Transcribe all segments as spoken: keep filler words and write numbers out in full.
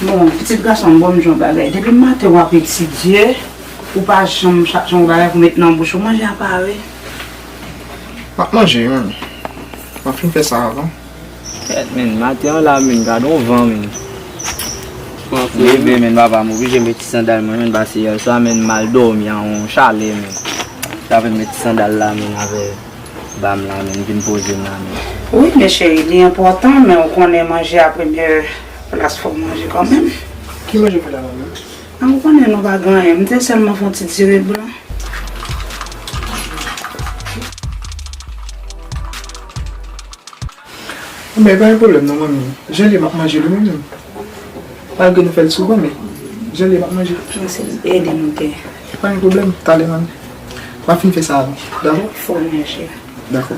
Bon, pitit gason m, bon, m di w yon bagay. Depi maten w ap etidye, ou pa janm chache yon bagay pou met nan bouch ou. Manje a pare. M ap manje, man. M ap fin fè sa avan. Kèt, men, maten an la, men, gad yon van, men. M leve, men, papa, m oblije met ti sandal mwen, men, pase yè swa, men, m al dòmi an yon chalè, men. Sa fè m met ti sandal la, men, avè ba m la, men, m vin poze m la, men. Wi, men cheri, li enpòtan, men ou konnen manje a premye plas, fò w manje kanmenm. Ki manje w fè la, manmi? An, ou konnen nou pa gen anyen, m te sèlman fè yon ti diri blan. Men pa gen pwoblèm non, manmi. Jan l ye m ap manje l wi, manmi. Malgre nou fè l souvan, men jan l ye m ap manje l. Ede nou te. Pa gen pwoblèm, talè, manmi. M ap fin fè sa avan. Dakò? Fò manje. Dakò.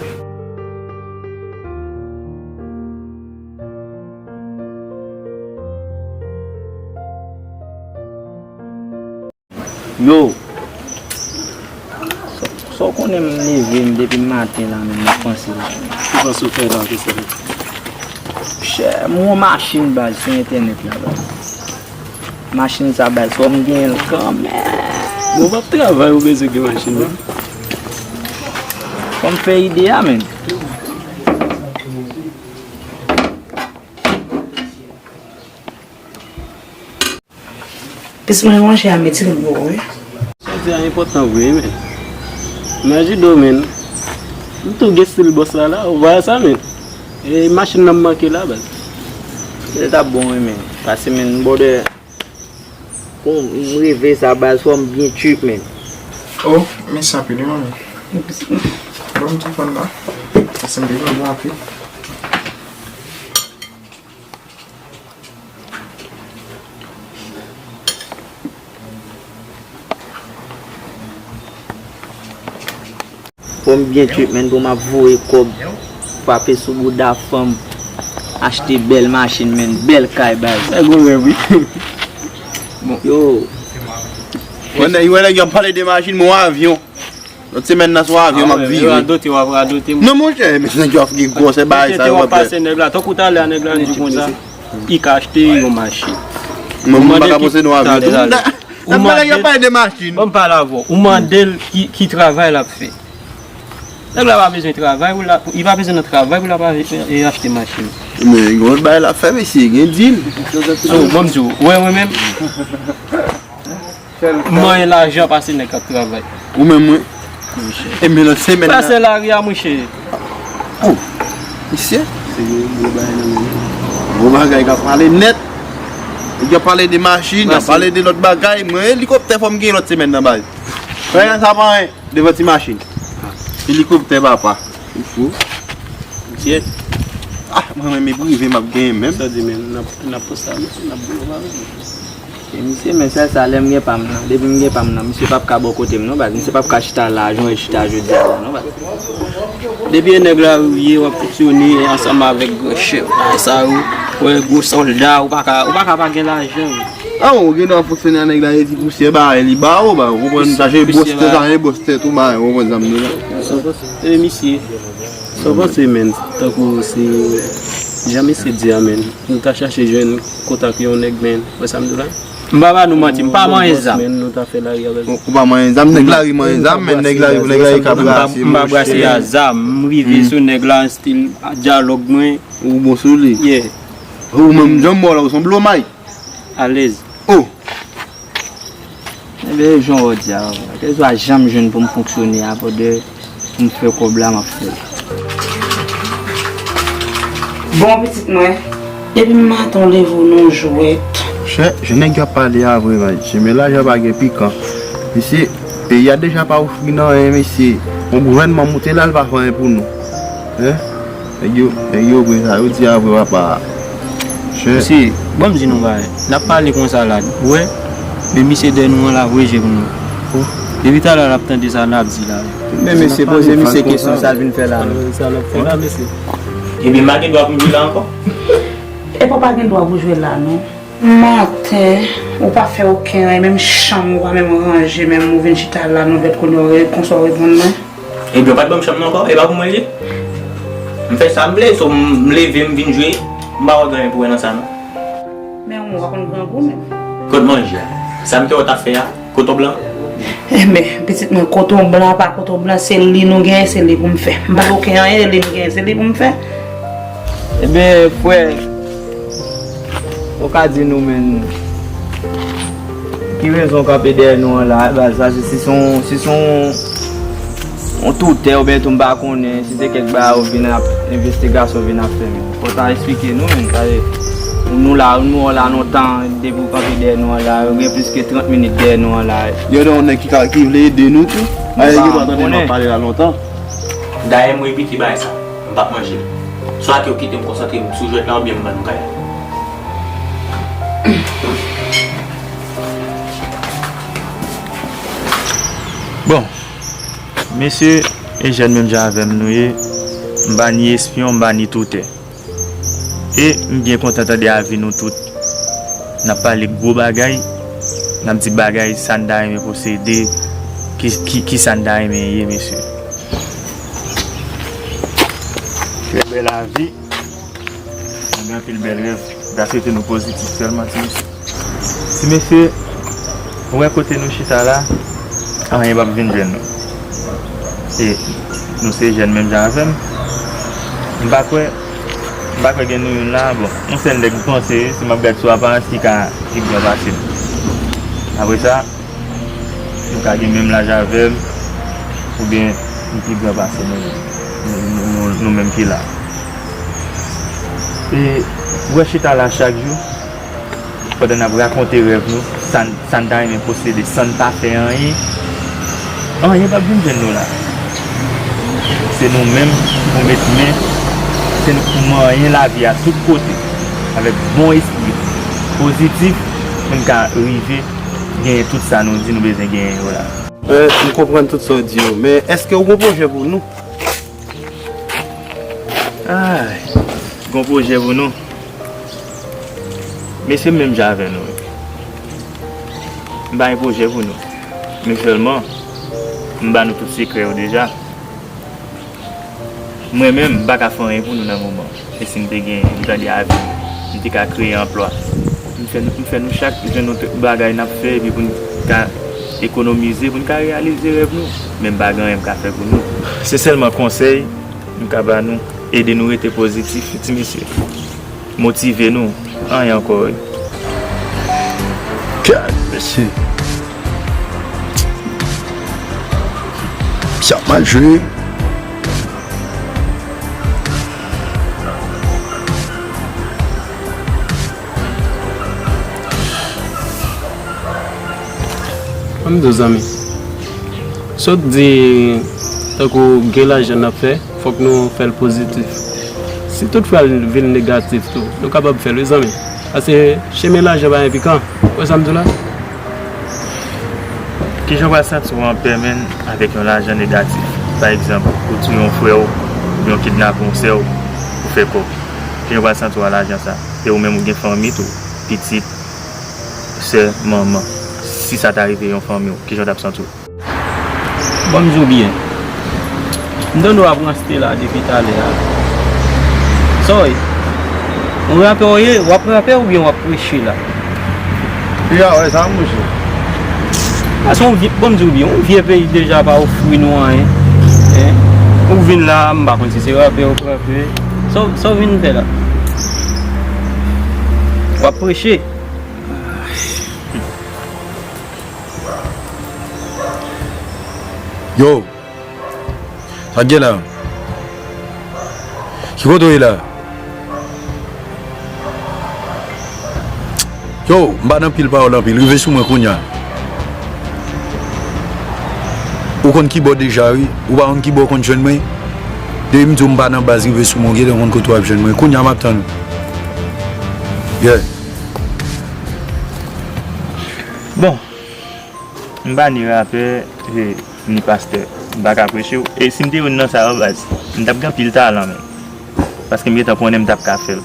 Yo! Sa, sa w konnen m leve m depi maten la, men m ap panse la. Ki panse w fè la, Christophe? Chè, m wè yon machin baz sou entènèt la, baz. Machin sa, baz, fò m genyen l kanmenm. Bon, w ap travay, ou bezwen gen machin, wi. Fò m fè ide a, men. Pis mwen ranje a mete l gwo, wi. Sa di a enpòtan vre, men. Nan judo, men. M tou gen stil bòs la, la. Ou wè sa, men. E machin nan m manke la, baz. Se t ap bon, wi, men. Pase, men, m bòdè. Pou m rive sa, baz, fò m byen trip, men. Oh, mèsi anpil, wi, manmi. Bon, m tou fann la. Pase m bezwen bon anpil. Fò m byen trip, men, pou m ap voye kòb, frape sou bouda fanm, achte bèl machin, men, bèl kay, baz. Sa gwo rèv, wi. Bon, yo. Wè nèg, wè nèg yo ap pale de machin, men yon avyon. Lòt semèn nan se yon avyon m ap vire. Radote, w ap radote. Non, monchè, men nèg yo ap gen gwòsè bagay sa yo, w ap pase nèg la. Tankou talè a nèg la di konsa, li ka achte yon machin. Mwen, mwen pa ka panse nou avyon tou. Nan bagay yo pale de machin. Ban m pale avè w. Ou mande l ki, ki travay l ap fè. Nèg la pa bezwen travay pou l, li pa bezwen nan travay pou l ap, e, achte machin. Men gen yon bagay l ap fè, mesye, gen dil. So, ban m di w, wè mwen menm. M manyen lajan pase nèg k ap travay. Ou menm, wi. Monchè. E men nan semèn nan. Pase lari a, monchè. Oh, mesye. Se gwo, gwo bagay nan men. Gwo bagay k ap pale nèt. Nèg yo ap pale de machin, y ap pale de lòt bagay. Mwen, elikoptè fò m gen lòt semèn nan, baz. Fè sa pa anyen devan ti machin. Elikoptè, papa. Ou fou. Mesye. Ah, mwen menm e prive m ap genyen menm. Sa di, men, n ap, n ap poste a, mesye, n ap boule, w pa wè. E misye, men sèl sa, lè m gen pa m nan, depi m gen pa m nan, misye p ap ka bò kote m non, baz. Misye p ap ka chita la, jan w chita jodi a la non, baz. Depi e nèg lari w ye, w ap fonksyone ansanm avèk gran chèf, bagay sa yo, w wè gwo sòlda, ou pa ka, ou pa ka pa gen lajan. A, ou gen dwa fonksyone ak nèg la, e ti pousyè, bagay li ba ou, ba ou konprann, chache bòs tèt, chache bòs tèt ou, ba ou konprann sa m di la. E misye. Sa w panse, men, tankou se jan mesye di a, men, nou ta chache jwenn kontak yon nèg, men, wè sa m di w la? M pa ba nou manti, m pa manyen zam. Men, nou ta fè lari avè l. Ou, ou pa manyen zam, nèg lari manyen zam, men nèg lari, nèg lari ka brase, m pa brase a zam, m rive sou nèg la, an stil dyalòg mwen. Ou bon sou li? Yeah. Ou menm, jan m wè w la, ou se yon blomay. Alèz. Oh! Ebyen, e jan w di a, kèlkeswa jan m jwenn pou m fonksyone a, pandan pou m fè kòb la, m ap fè l. Bon, pitit mwen, depi maten w leve w nan jwèt. Chè, jan nèg yo ap pale a vre, men, men lajan pa gen pikan. Mesye, peyi a deja pa ofri n anyen, mesye. Yon gouvènman moute la, l pa fè anyen pou nou. Hein? Nèg yo, nèg yo vre sa, yo di a vre papa. Chè. Mesye, ban m di nou bagay. N ap pale konsa la, ou wè? Men misye dèyè nou an la, voye je pou nou. Depi talè l ap tande sa n ap di la. Men mesye, poze misye kesyon, sa l vin fè la menm? Sa l ap fè la, mesye? Ebyen, m pa gen dwa pou m jwe la ankò? Epa w pa gen dwa pou jwe la, non. Maten, ou pa fè okenn anyen, menm chanm ou pa menm ranje, menm ou vin chita la, non, vèt kounye a, w re-, konsa w reponn mwen. Ebyen, ou pa t ban m chanm nan ankò, e pa pou mwen l ye? M fè sa m vle, so m leve, m vin jwe, m pa wè gen anyen pou wè nan sa, non. Men ou pa konn grangou menm. Kot manje a? Sa m te wè w t ap fè a? Koton blan? Enben, pitit mwen, koton blan pa koton blan, se li nou genyen, se li pou m fè. M pa okenn anyen, li nou genyen, se li pou m fè. Enben, frè, ou ka di nou menm, ki rezon w kanpe dèyè nou an la, baz? Sa se si se yon, si se yon, yon toutè oubyen tou m pa konnen, si se kèk bagay ou vin ap, envestigasyon ou vin ap fè menm. Fò w ta eksplike nou menm, sa se, nou la, nou an la lontan, depi w kanpe dèyè nou an la, ou gen plis ke trant minit dèyè nou an la. Yo, gen yon nèg ki ka, ki vle ede nou tou. Ayè, yo pa tande nou ap pale la lontan. Dayè, m repete bagay sa. M p ap manje l. Swa ke w kite m konsantre m sou jwèt la oubyen m ban nou kay la. Bon, mesye e jèn menm jan avè m nou ye, m pa ni espyon, m pa ni toutè. E m byen kontan tande avi nou tout. N ap pale gwo bagay, n ap di bagay sa n ta renmen posede, ki, ki, ki sa n ta renmen ye, mesye. Trè bèl avi. Mwen gen anpil bèl rèv. M ta swete nou pozitif sèlman, ti mesye. Ti mesye, ou wè kote nou chita la, anyen p ap vin jwenn nou. E nou se jèn menm jan avè m. M pa kwè, m pa kwè gen nou youn la. Bon, yon sèl nèg m panse, si m ap gad sou aparans, ki ka pi gran pase m. Apre sa, nou ka gen menm laj avè m, oubyen nou pi gran pase nou, nou, nou, nou, nou menm ki la. E ou wè chita la chak jou, pandan n ap rakonte rèv nou, sa n, sa n ta renmen posede san n pa fè anyen, anyen p ap vin jwenn nou la. Se nou menm pou met men, se nou pou manyen lavi a tout kote, avèk bon espri pozitif, pou n ka rive genyen tout sa nou di nou bezwen genyen yo la. Eh, m konprann tout sa w di yo, men èske w gon pwojè pou nou? Ay, gon pwojè pou nou? Mesye, m menm jan avè nou. M pa gen pwojè pou nou. Men sèlman, m ba nou tout sekrè yo deja. Mwen menm, m pa ka fè anyen pou nou nan moman. E si m te gen, m tande avi, m te ka kreye anplwa. M fè, m fè nou chak jwenn yon bagay n ap fè, epi pou n ka ekonomize, pou n ka reyalize rèv nou. Men m pa gen anyen m ka fè pou nou. Se sèlman konsèy m ka ba nou. Ede nou rete pozitif, ti mesye. Motive nou. Anyen ankò, wi. Gad, mesye. Sa mal jwe. Ann di w, zanmi. Sa w di, tankou gen lajan n ap fè, fòk nou fè l pozitif. Si toutfwa l vin negatif tou, nou kapab fè l, wi, zanmi. Paske chemen lajan pa enpikan. Ou wè sa m di w la? Kijan w pral santi w anpè menm avèk yon lajan negatif? Pa egzanp, ou touye yon frè w, oubyen w kidnape yon sè w pou fè kòb. Kijan w pral santi w a lajan sa? E ou menm ou gen fanmi tou, pitit, sè, manman. Si sa ta rive yon fanmi w, kijan w t ap santi w? Bon, m di w byen. M tande w ap ranste la depi talè a. Sa w ye? Yon rapè w ye? W ap rapè oubyen w ap preche la? Ki rapè sa, monchè? Paske yon vye, bon, m di w byen, yon vye peyi deja pa ofri nou anyen. Hein? Ou vin la, m pa konn si se rapè ou p rapè. Sa w, sa w vin fè la? W ap preche? Yo! Sa k gen la? Ki kote w ye la? Yo, m pa nan pil pawòl anpil. Rive sou mwen kounye a. Ou konn kibò deja, wi. Ou pa konn kibò w konn jwenn mwen. Depi m di w m pa nan baz, rive sou mwen, w gentan konn kote w ap jwenn mwen. Kounye a, m ap tann ou. Yeah. Bon, m pa ni rapè, e, ni pastè. M pa ka preche w. E si m te youn nan sa yo, baz, m t ap gen anpil talan, menm. Paske m gentan konnen m t ap ka fè l.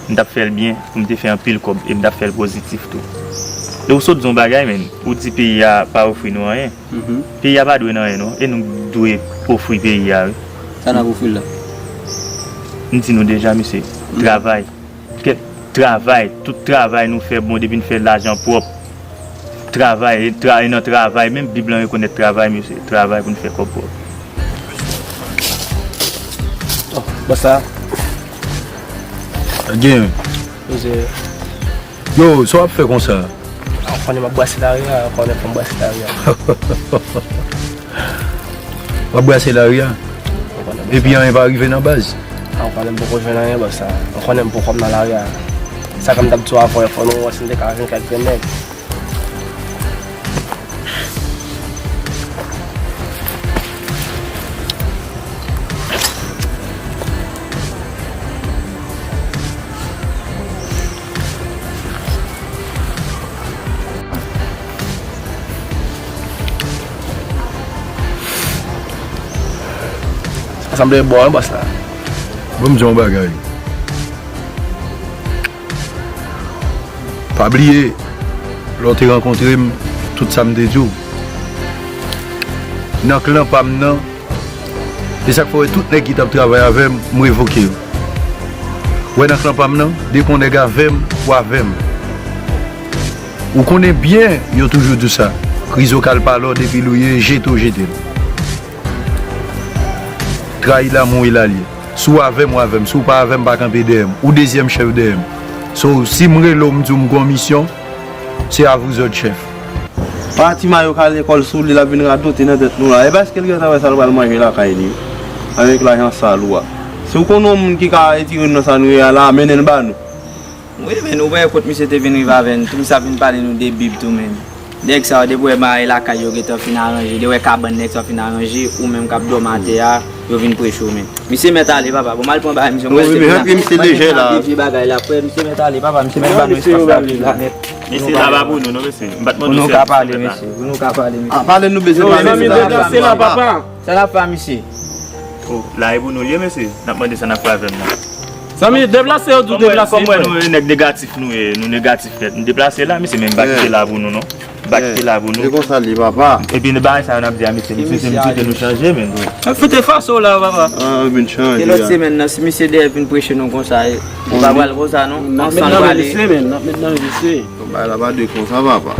M t ap fè l byen, pou m te fè anpil kòb, e m t ap fè l pozitif tou. E ou sot di yon bagay, menm. Ou di peyi a pa ofri nou anyen. Mhm. Peyi a pa dwe n anyen, non. E nou k dwe ofri peyi a, wi. Sa n ap ofri l la? M di nou deja, mesye. Mhm. Travay. Kèt. Travay, tout travay nou fè bon depi n fè lajan pwòp. Travay, e tra, e nan travay, menm Bib lan rekonèt travay, mesye. Travay pou n fè kòb pwòp. Oh, bòs la. Gen. Mesye. Yo, sa w ap fè konsa? Ou konnen m ap brase lari a, ou konnen fò m brase lari a. W ap brase lari a? Ou konnen bòs la. Epi anyen pa rive nan baz? A, ou konnen m poko jwenn anyen, bòs la. Ou konnen m poko nan lari a. Sa ke m t ap di w avan, fò nou wè si n te ka jwenn kèk grenn nèg. Sa sanble bon, wi, bòs la. Bon, m di yon bagay. Pa bliye, lè w te rankontre m, tout sa m te di w. Nan klan pa m nan, e sa k fè w wè tout nèg ki t ap travay avè m, m revoke yo. W wè nan klan pa m nan, depi yon nèg avè m, ou avè m. Ou konnen byen, yo toujou di w sa. Krizokal pa lò, depi l ou ye, jete w jete l. Trahi l'amour et l'allié. Si w avè m, w avè m. Si w pa avè m, pa kanpe dèyè m. Ou dezyèm chèf dèyè m. So, si m rele w, m di w m gon misyon, se a vous autres, chèf. Pa ti mayo ka lekòl sou li, l ap vin radote nan tèt nou la. E paske l gentan wè sa l pral manje lakay li, avèk lajan sal ou a. Si w konnen yon moun ki ka etire n nan sa nou ye a la, mennen l ba nou. Wi, men ou wè kot misye te vin rive avè n tou, misye ap vin pale nou de Bib tou, men. Nèg sa yo, depi w wè bagay lakay yo gentan fin aranje, depi w wè kabann nèg sa yo fin aranje, ou menm k ap dòmi atè a, yo vin preche w, men. Misye mèt ale, papa. Bon, m al pran bagay misye, m pral wi, men rantre misye lejè la. Vye bagay la, frè, misye mèt ale, papa, misye mèt ba nou espas la, la nèt. Mesye, la pa pou nou, non, mesye. M pa t mande w sèvis, mesye. Pou nou ka pale, mesye. Pou nou ka pale, mesye. A, pale nou bezwen pale. Yo, zanmi, deplase la, papa. Sa n ap fè a misye? Oh, la e pou nou l ye, mesye. N ap mande sa n ap fè avè m nan. Zanmi, deplase yo di w deplase. Kòm wè nou nèg negatif nou ye, nou negatif nèt. Nou deplase la, mesye, men m pa kite la pou nou, non. M pa kite la pou nou. Se konsa l ye, papa. Epi, bagay sa yo n ap di a, mesye, m swete, m swete nou chanje, men. Foute fason w la, papa. Ah, vin chanje. E lòt semèn nan, si misye dèyè vin preche nou konsa, e, nou pa pral konsa, non. Ansanm prale. N ap met nan men misye, men. N ap met nan men misye. Bagay la pa dwe konsa, papa.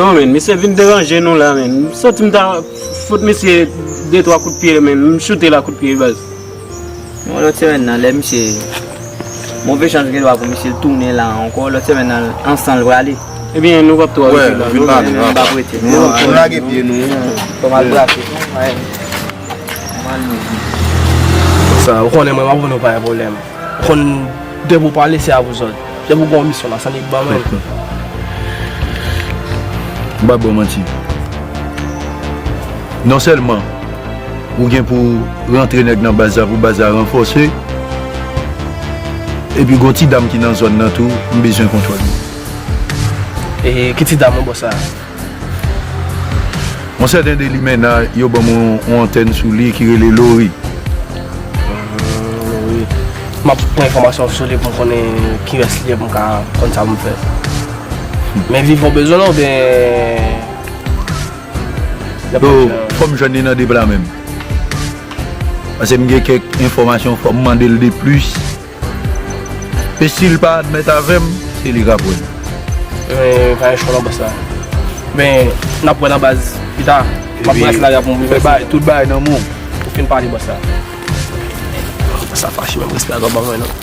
Yo, men, misye vin deranje nou la, men. M santi m ta fout misye de twa kout pye, men. M choute l ak kout pye, baz. Bon, lòt semèn nan, lè misye, move chans gen dwa pou misye tounen la ankò. Lòt semèn nan, ansanm l prale. Ebyen, nou p ap twò rete la, nou, men, nou p ap rete. Nou lage pye nou. Fò m al brase tou, wi. Sa, ou konnen mwen, m ap vin nou pa gen pwoblèm. Konn depi w pale, se a vous autres. Depi w gen yon misyon la, sa nèg ban mwen. M pa ba w manti. Non sèlman ou gen pou rantre nèg nan baz la pou baz la ranfòse, epi gon ti dam ki nan zòn nan tou, m bezwen kontwòl li. E ki ti dam, bòs la? Yon sèten de limena, yo ban m yon, yon antèn sou li ki rele Lori. Lori. M ap pran enfòmasyon sou li pou m konnen kiyès li ye pou m ka konn sa pou m fè. Men vivan w bezwen l oubyen... Yo, fò m jwenn li nan de pla menm. Paske m gen kèk enfòmasyon, fò m mande l de plis. E si l pa admèt avè m, se li k ap wè l. Men, pa gen chwa non, bòs la. Men, n ap wè nan baz pita. M ap brase lari a pou m fè bay, tout bagay nan men w. Ou fin pale, bòs la. Bòs la fache menm, respè a gòb ban mwen non.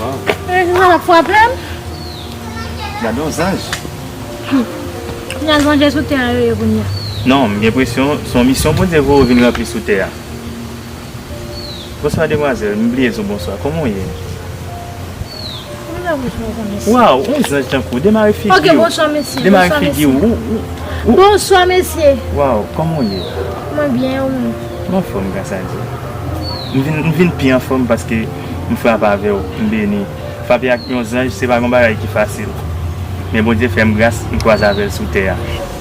Waw. E, se sa k ap frape m? Gade yon zanj. Kounye a zanj sou tè a yo ye kounye a. Non, m gen enpresyon se yon misyon Bondye voye w vin ranpli sou tè a. Bonswa, demwazèl. M bliye di w bonswa. Kòman w ye? Kòman w ye, mesye? Waw, yon zanj tankou w. Demare figi w. Ok, bonswa, mesye. Demare figi w. Bonswa, mesye. Ou, ou, ou. Bonswa, mesye. Waw, kòman w ye? Mwen byen, ou menm? M anfòm, gras a Dye. M vin, m vin pi anfòm paske m frape avè w. M beni. Frape ak yon zanj, se pa yon bagay ki fasil. Men Bondye fè m gras, m kwaze avè l sou tè a.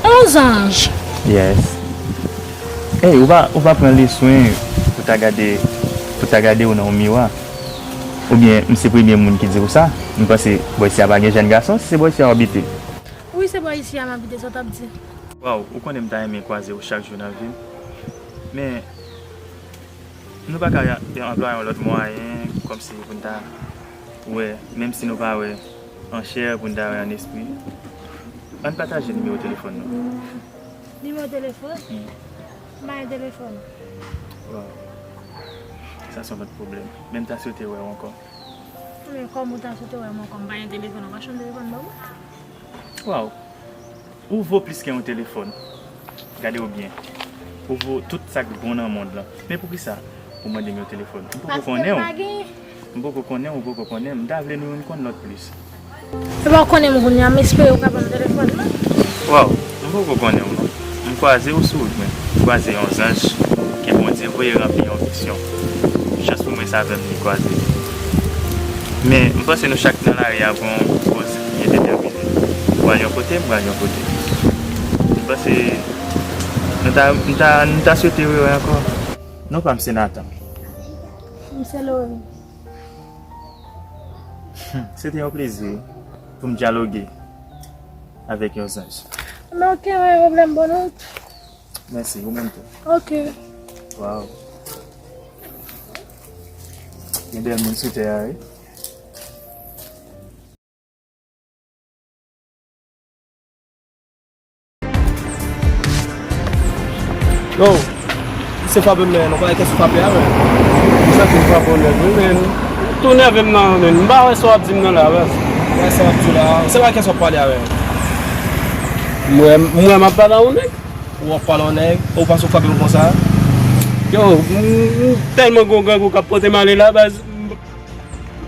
Yon zanj? Yes. Ey, ou pa, ou pa pran le swen pou ta gade, pou ta gade w nan yon miwa? Oubyen, m se premye moun ki di w sa? M panse bò isi a pa gen jèn gason, si se bò isi a w abite. Wi, se bò isi a m abite, sa w t ap di? Waw, ou konnen m ta renmen kwaze w chak jou nan vi m. Men, nou pa ka anplwaye yon lòt mwayen kòmsi pou n ta wè, menm si nou pa wè an chè, pou n ta wè an espri? Ann pataje nimewo telefòn nou. Nimewo telefòn? Hmm. M pa gen telefòn. Waw. Sa se yon lòt pwoblèm. Men m ta swete wè w ankò. Men kòman w ta swete wè m ankò? M pa gen telefòn, ou pa janm telefòn ban mwen? Waw. Ou vo plis ke yon telefòn. Gade w byen. Ou vo tout sa k bon nan mond lan. Men poukisa ou mande m yon telefòn? M poko konnen w. M poko konnen w, ou poko konnen m. M ta vle nou youn konn lòt plis. Epa w konnen m kounye a, m espere w ka ban m telefòn nan. Waw, m poko konnen w non. M kwaze w sou wout mwen. M kwaze yon zanj ke Bondye voye ranpli yon misyon. Chans pou mwen se avè m li kwaze. Men, m panse nou chak nan lari a pran yon poz byen detèmine. Ou al yon kote, m pral yon kote. M panse nou ta, nou ta, nou ta swete rewè ankò. Non pa m se Nathan. M se Lori. Se te yon plezi pou m dyaloge avèk yon zanj. Men oke, pa gen pwoblèm, bon nout. Mèsi, ou menm tou. Oke. Waw. Gen bèl moun sou tè a, wi. Yo, misye frape m, men, non, pa kè sou frape a, men. Misye ap frape w nèg, wi, men. Tou nève m nan, men. M pa wè sa w ap di m nan la, baz. M wè sa w ap di w la. Se pa kè sou ap pale a, men. M wè, m wè m ap pale a yon nèg. Ou ap pale a yon nèg, ou panse w frape m konsa? Yo, m, m tèlman gon grangou k ap pote m ale la, baz.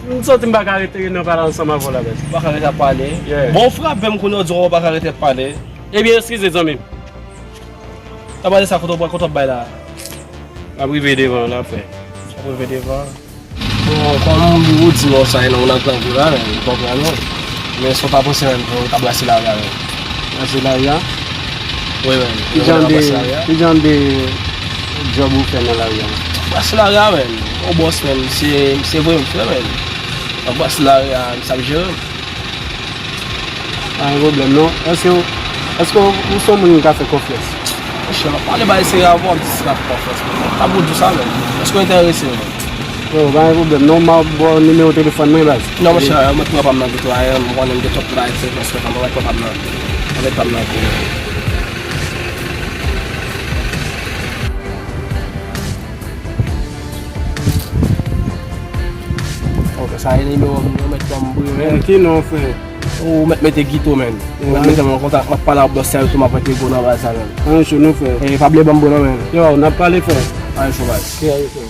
M santi m pa ka rete nan pale ansanm avè w la, baz. Ou pa ka rete ap pale? Yeah. Bon, w frape m kounye a, w di w pa ka rete ap pale. Ebyen, eskize, zanmi m. Sa pale sa, kote w pral, kote w ap bay la? M ap rive devan la, frè. W ap rive devan? Bon, kòm ou di non sa, e nan, ou nan grangou la, men, ou konprann, non? Men sa w ta panse menm, pou w ta brase lari a, men? Brase lari a? Wi, men. Ki jan de, ki jan de djòb ou fè nan lari a? Brase lari a, men. Yon bòs, men. Se, se vre m fè, men. Nan brase lari a, m sa ap jere. Pa gen pwoblèm, non. Èske, èske w, ou se yon moun m ka fè konfyans? Monchè, m ap pale bagay serye avè w, m di si m ka fè konfyans, men. M ta pou w di w sa, men. Èske w enterese, men? Yo, pa gen pwoblèm, non, m ap ba w nimewo telefòn mwen, baz. Non, monchè, mwen pran pa m nan gouto a, m konnen m gen twòp bagay, se konfyans, mwen mèt pran pa m nan. Mwen mèt pa m nan gouto. Ok, sa e nimewo m, yo mèt ban m bri, men. Ki non, frè? Ou mèt mete Guito, men. Ou mèt mete m an kontak, m ap pale ak bòs la tou, m ap antre gwo nan baz la, men. An cho non, frè. E pa bliye ban m bri non, men. Yo, n ap pale, frè. An cho, baz. Ki an cho?